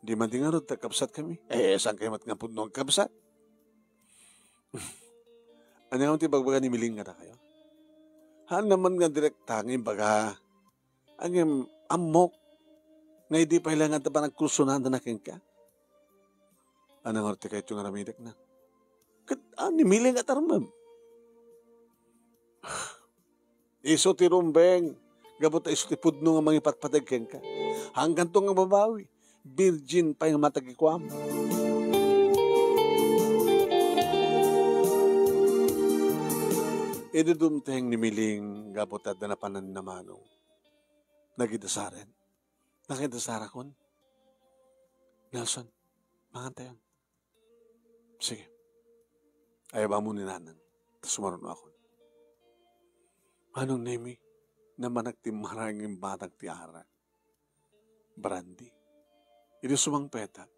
Di man di ngarud ta kabsatkami. Eh, saan kayo met nga pudno agkabsat? Ania ngamin ti ibagbaga ni Miling kadakayo? Haanna man nga direkta nga imbaga. Ngem ammok nga idi pay laeng adda panagkursunanna kenka. Ania ngarud ti kayatyo nga aramidek na? Ket, ah, ni Miling a tarmem. Isu ti rumbeng, gapu ta isu ti pudno nga mangipatpateg kenka. Haankanto nga mabawi, virgin pay nga matagikuam. Idi dumteng ni Miling gapu ta adda napanan a manong, nagidasaren. Nakidasarakon. Nelson, mangantayon. Sige. Ayabam ni Nanang, ta sumarunoakon. Manong Nemi, namanak ti marangim batang ti arak. Brandy. Idi sumangpetak,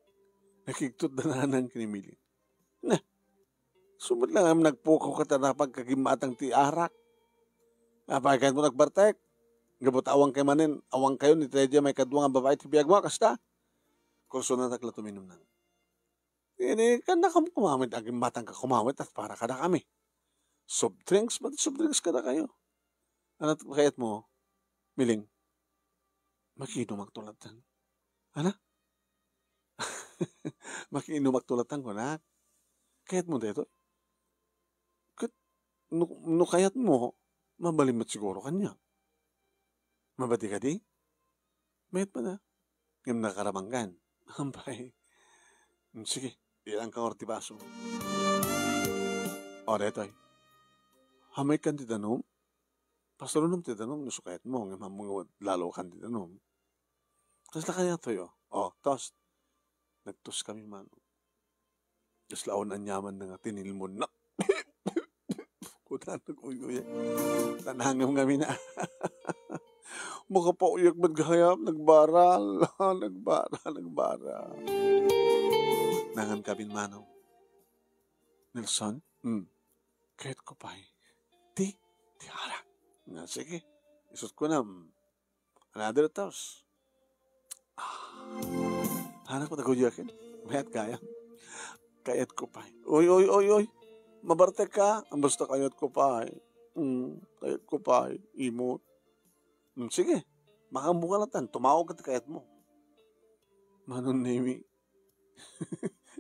nakigtot da Nanang ken ni Miling. Nah, sumut lang am nagpukaw ka ta napagkagimmatang ti arak. Apay kayatmo nagbartek? Gapu ta awan kay manen, awan kayo ni Teddy may kadua nga babae ti biag mo, kasta? Kursunatak la tuminum nang. Ini, kan nakam kumawit, agimmatang ka kumawit, at para kada kami. Soft drinks, ba't soft drinks kada kayo? Ano to, kayat mo? Miling. Makiinumak tulatan. Ana? Makiinumak tulatan ko, nak. Kayat mo dito? Ket, no, no kayat mo, mabalin met siguro kanya. Mabati ka di? Mayat pa na. Ngem nakaramangkan. Ampay. Mm, sige, ilang ka ti baso. O, detoy. Hamay kan ti danum? Pasarunom ti danum, no, sukayat mo, ngem hammo nga lalo kan ti danum. Kasla kaya toyo? O, toast. Nagtoast kami, mano. Kasla awan aniaman na nga tinilmon na. Kudan, nag-uy-uy. Tanangam kami na. Makapauyag man gayam, nagbaral. Nagbara, nagbara. Nangan kami, mano. Nelson? Hmm. Kayat ko pay. Ti, ti arak. Nga, sige. Isut ko na. Hmm. Another toast. Ah. Anak ko, taguyakin. Mayat kaya. Kayat ko pay. Oy, oy, oy, oy. Mabartek ka? Basta kayat ko pay. Hmm. Kayat ko pay. Imot. Hmm, sige. Makambungalatan. Tumawag ka ti kayat mo. Manon Nemi.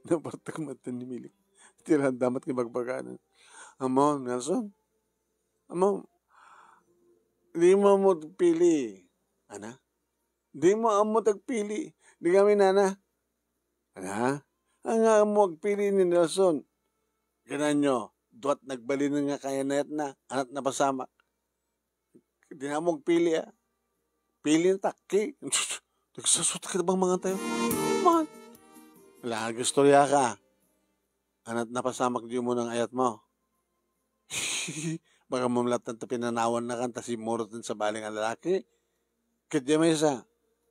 Nabartek met ni Milik. Ti randa met nga bagbagana. Amo, Nelson. Amo, di mo ammo agpili. Ana? Di mo ammo agpili. Di kami nana. Ana? Ania ammo agpili ni Nelson? Gananyo, duat nagbalin nga kayanayat na, anat napasamak. Di na ammo agpili, ah. Pili na takki. Nagsasut ka bang mangan tayo? Man. Wala, agistorya ka. Anat napasamak di mo nang ayat mo. Baka mamlatan ta pinanawan na kan, ta simurot sa bali nga lalaki. Ket di maysa,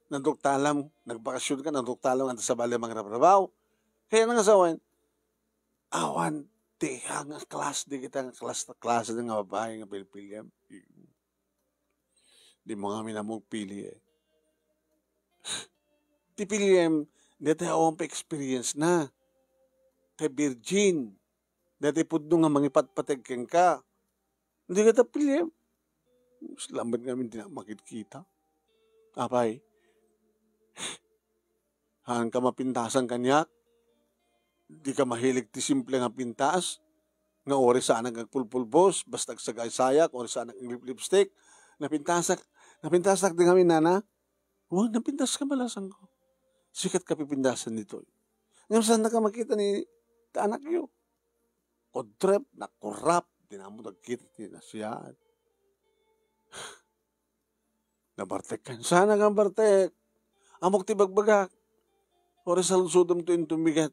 nanduktalam, nagbakasyon ka, nanduktalam, anta sa bali mangrabrabaw. Kaya nang asawan, awan, ti, nga klas, di kita nga klas, klas nga babae nga pilpiliam. Di mo nga minamog pili, eh. Ti piliem, dayta awan pa experience na. Ti virgin, dayta pudno nga mangipatpateg kenka. Di ka ta piliem. Salamat nga amin di na makit-kita. Apay, haan ka mapintasan kaniak? Di ka mahilig ti simple nga pintas? Nga uri saanak nga agpulpulbos, basta agsagaysayak, uri saanak nga aglip-lipstick. Napintasak, napintasak di ngamin, nana? Wen, napintas ka, balasang ko. Sikat ka pipintasan ditoy. Ngem saan ka makita ni ta anak yo? Kudrep, nakurap, di na mo nagkita ti nasiyaat. Nabartek kan. Saan nga bartek? Amok ti bagbagak. Uri saludsodem to inton bigat.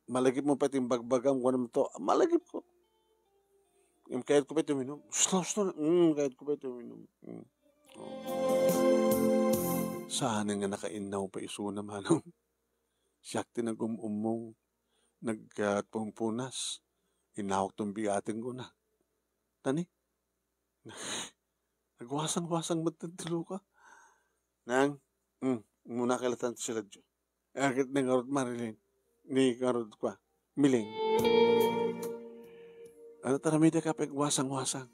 Malagip mo pay ti bagbagam, kuanam to, malagip ko. Ngem kayat ko pay ti uminum. Gusto, gusto na. Mm, kayat ko pay ti uminum. Mm. Oh. Saan nga nakainnaw pay isuna, manong? Siak ti nagum-ummong, nagpumpunas. Innawak ton bigaten ko na. Tani? Nagwasang-wasang met ti luka. Nang, mm, umuna kay latan ti siladyo. Agit ni ngarud Marilyn, ni ngarud kwa, Miling. Ania ti aramidek, apay, agwasangwasang?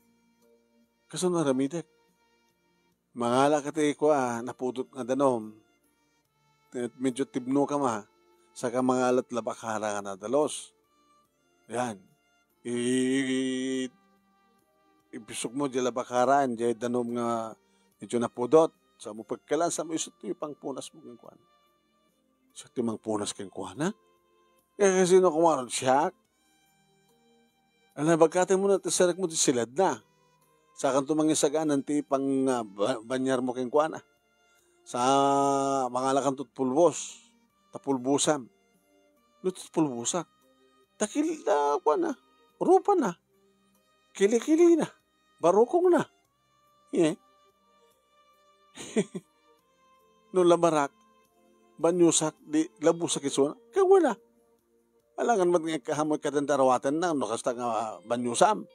Kasano aramidek? Mangala ka ti kua, napudot nga danum. Ti-, medyo tibno ka ma. Saka mangala ti labakara nga nadalus. Yan. I-, i-, ibisukmo diay labakara, diay danum nga medyo napudot. Saanmo pekkelan, saanmo isu ti pangpunasmo kenkuana. Siak ti mangpunas kenkuana? Kaya kasino koma ngarud, siak? Ala, bagkatenmo na ti sarekmo ti siledna. Sakanto mangisagana ti pang-, ah, ba-, banyarmo kenkuana. Sa, mangalakanto ti pulbos, ta pulbosam. No ti pulbosak, ta kil-, ta kuana, rupana, kilikilina, barukongna. Eh? No labarak, baniosak, di labosak isuna. Kawala. Alangan met nga ikkahamoy kadin daruatenna, no kasta nga baniosam.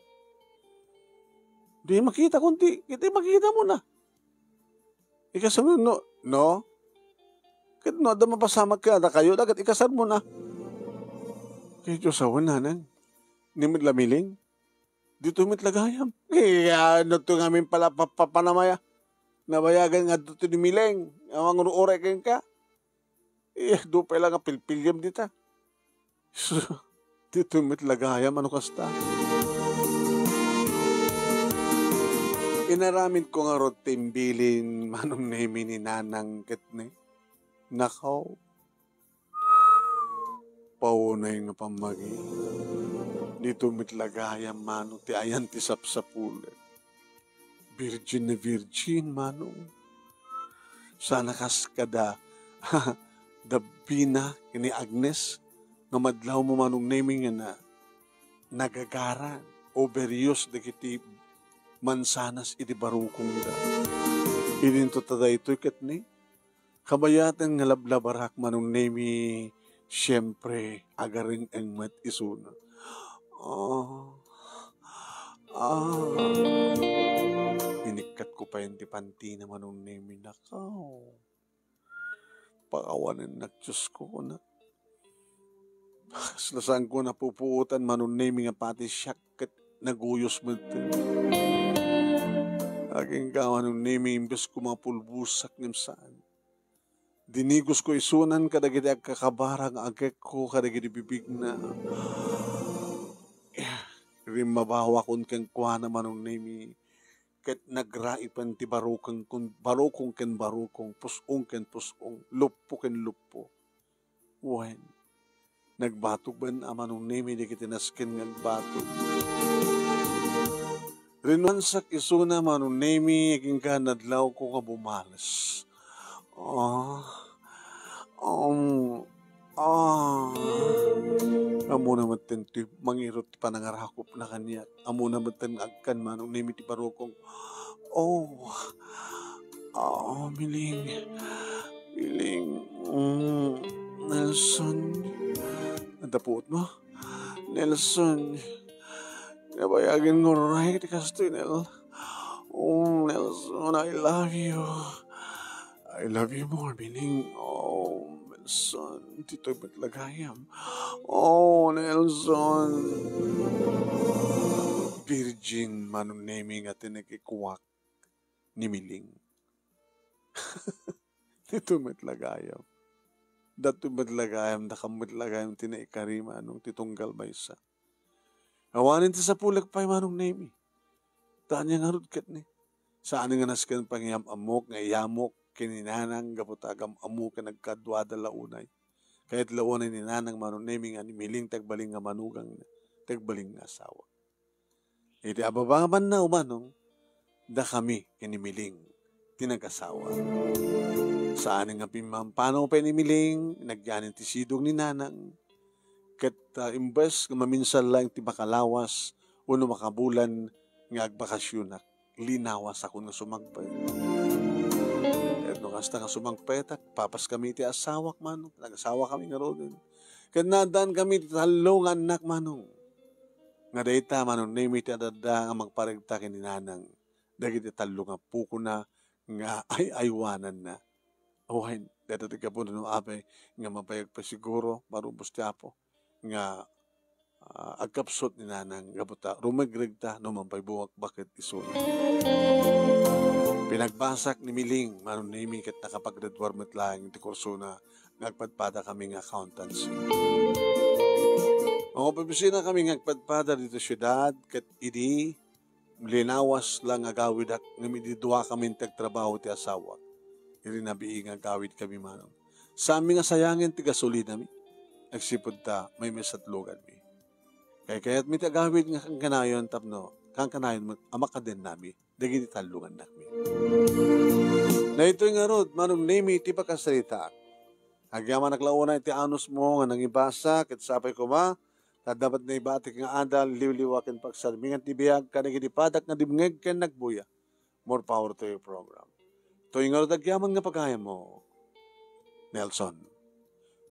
Di makita kunti, ket di makitamona. Ikasano, no, no? Ket no adda mapasamak kadakayo, da ket ikasanmona. Kay Dios, awan, nanang. Ni met la Miling. Ditoy met la gayam. Eh, ano to ngamin pala pa-, pa-, panamaya? Nabayagan nga adtoy ni Miling. Awan nga uray kenka. Eh, adu pay la nga pilpiliam dita. Sus, ditoy met la gayam, ano kasta? Inaramidko ngarud ti imbilin, Manong Nemi, ni Nanang ket ni, nakaw, paunay nga pammagi. Ditoy met la gayam, Manong, ti ayan ti sapsapulek. Virgin na virgin, Manong. Saan a kas kada Davina ken ni Agnes nga madlawmo, Manong Nemi, nga na-, nagagaran, overuse dagiti mansanas iti barukongda. Idinto ta daytoy ket ni, kabayaten nga lablabarak, Manong Nemi, siempre, agareng-eng met isuna. Ah, ah. Inikkatko payen ti pantina, Manong Nemi, nakaw. Pakawanennak, Diosko, kunak. Kasla saanko napupuotan, Manong Nemi, nga pati siak ket naguyos met. Aginka, Manong Nemi, imbes ko mapulbosak ngem saan. Dinigosko isunan kadagiti agkakabara nga agekko kadagiti bibigna. Rimmabawakon kenkuana, Manong Nemi, ket nagraipen ti barukong kun-, barukong ken barukong, pus-ong ken pus-ong, luppo ken luppo. Wen, nagbatog ben a Manong Nemi dagiti nasken nga agbatog. Rinnuansak isuna, Manong Nemi, agingga nadlawko nga bumales. Ah, um, ah. Ammona metten ti mangirut ti panangarakopna kaniak. Ammona metten nga agkan, Manong Nemi, ti barukong. Oh, ah, Miling. Miling. Mm, Nelson. Anta puot mo? Nelson. Nabayagen nga uray ti kastoy, Nel. Oh, Nelson, I love you. I love you more, Miling. Oh, Nelson, ditoy met la gayam. Oh, Nelson. Virgin, Manong Nemi, nga tinekikuak ni Miling. Ditoy met la gayam. Datoy met la gayam, dakam met la gayam ti naikari, Manong, ti tunggal maysa. Awanen ti sapulek pay, Manong Nemi. Ta ania ngarud ket ni? Saan nga nasken pay nga iyam-ammok nga iyamok ken ni Nanang gapu ta agam-ammo ken agkaduada la unay. Kayat la unay ni Nanang, Manong Nemi, nga ni Miling ti agbalin nga manugangna, ti agbalin nga asawa. Iti ababa nga banna, Manong, dakami ken ni Miling ti nagasawa. Saan nga pimmampanaw pay ni Miling, nagyanin ti sidong ni Nanang. Ket, ah, imbes nga maminsan laeng ti makalawas wenno makabulan nga agbakasionak, linawasakon nga sumagpet. Ket no kasta nga sumagpetak, papaskami iti asawak, Manong, nagasawakami ngaruden. Ket naaddaankami iti tallo nga annak, Manong. Nga dayta, Manong Nemi, ti adda nga mangparegta ken ni Nanang dagiti tallo nga pukona nga ay-aywananna. Wen, dayta ti gapuna no apay nga mabayag pay siguro, marubos ti Apo, nga ah, agkapsut ni Nanang gapu ta rumegreg ta no mapaibuak baket isuna. Pinagbasak ni Miling, Manong Nemi, ket nakapagraduar met laeng ti kursona nga agpadpada kami nga accountancy. Mangopisina kami nga agpadpada ditoy siudad, ket idi linawas la nga agawidak, ngem idi dua kami ti agtrabaho ti asawak, iti nabii nga agawid kami, Manong. Saanmi nga sayangen ti gasolinami, agsipud ta maimisatloganmi. Kaykayatmi ti agawid nga kankanayon tapno kankanayon met a makadennami dagiti tallongannakmi. Daytoy ngarud, Manong Nemi, ti pakasaritaak. Agyamanak la unay ti anusmo nga nangibasa, ket sapay koma ta adda met naibatik nga adal, liwliwa ken pagsarmingan ti biag kadagiti padak nga dimngeg ken nagbuya. More power to your program. Toy ngarud agyaman nga pagayammo, Nelson.